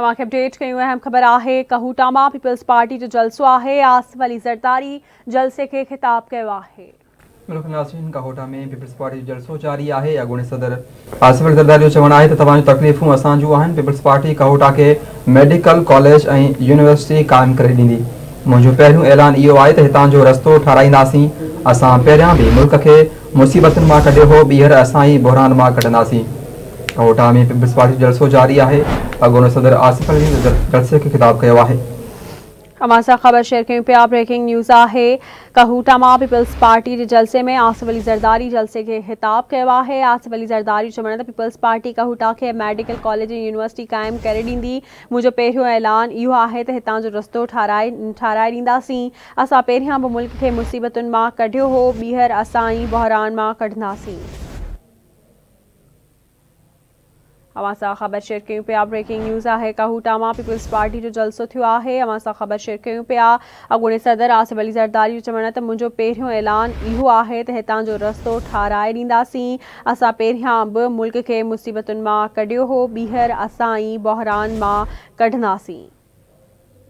اوهان کي اپڊيٽ ڪيون اهم خبر آهي ڪهوٽا مان پيپلز پارٽي جو جلسو آهي آصف علي زرداري جلسي کي خطاب ڪيو آهي. ملڪ ناظرين ڪهوٽا ۾ پيپلز پارٽي جو جلسو جاري آهي اڳوڻي صدر آصف علي زرداري جو چوڻ آهي ته توهان جون تڪليفون اسان جون آهن پيپلز پارٽي ڪهوٽا کي ميڊيڪل ڪاليج ۽ يونيورسٽي قائم ڪري ڏيندي منهنجو پهريون اعلان اهو آهي ته هتان جو رستو ٺاراهينداسين اسان پهريان به ملڪ کي مصيبتن مان ڪڍيو هو ٻيهر اسان ئي بحران مان ڪڍنداسين. ڪهوٽا ۾ پيپلز پارٽي جو جلسو جاري آهي، اڳوڻو صدر آصف علي جلسي کي خطاب ڪيو آهي. اوهان سان خبر شيئر ڪيون پيا بريڪنگ نيوز آهي ڪهوٽا مان پيپلز پارٽي جي جلسي ۾ آصف علي زرداري جلسي کي خطاب ڪيو آهي آصف علي زرداري چوڻ ته پيپلز پارٽي ڪهوٽا کي ميڊيڪل ڪاليج ۽ يونيورسٽي قائم ڪري ڏيندي منهنجو پهريون اعلان اهو آهي ته هتان جو رستو ٺاهرائي ٺاهرائي ڏينداسين اسان پهريان به ملڪ کي مصيبتن مان ڪڍيو هو ٻيهر اسان ئي بحران مان ڪڍنداسين. اوهان سان خبر شيئر ڪيون پيا بريڪنگ نيوز آهي ڪهوٽا مان پيپلز پارٽي جو جلسو ٿيو آهي اوهان سان خبر شيئر ڪيون پيا اڳوڻي صدر آصف علي زرداري جو چوڻ آهي ته منهنجو پهريون اعلان اهو آهي ته هتان جو رستو ٺاهرائي ڏينداسين اسان پهريان به ملڪ کي مصيبتن مان ڪڍيو هو ٻيهر اسان ئي بحران مان ڪڍنداسين.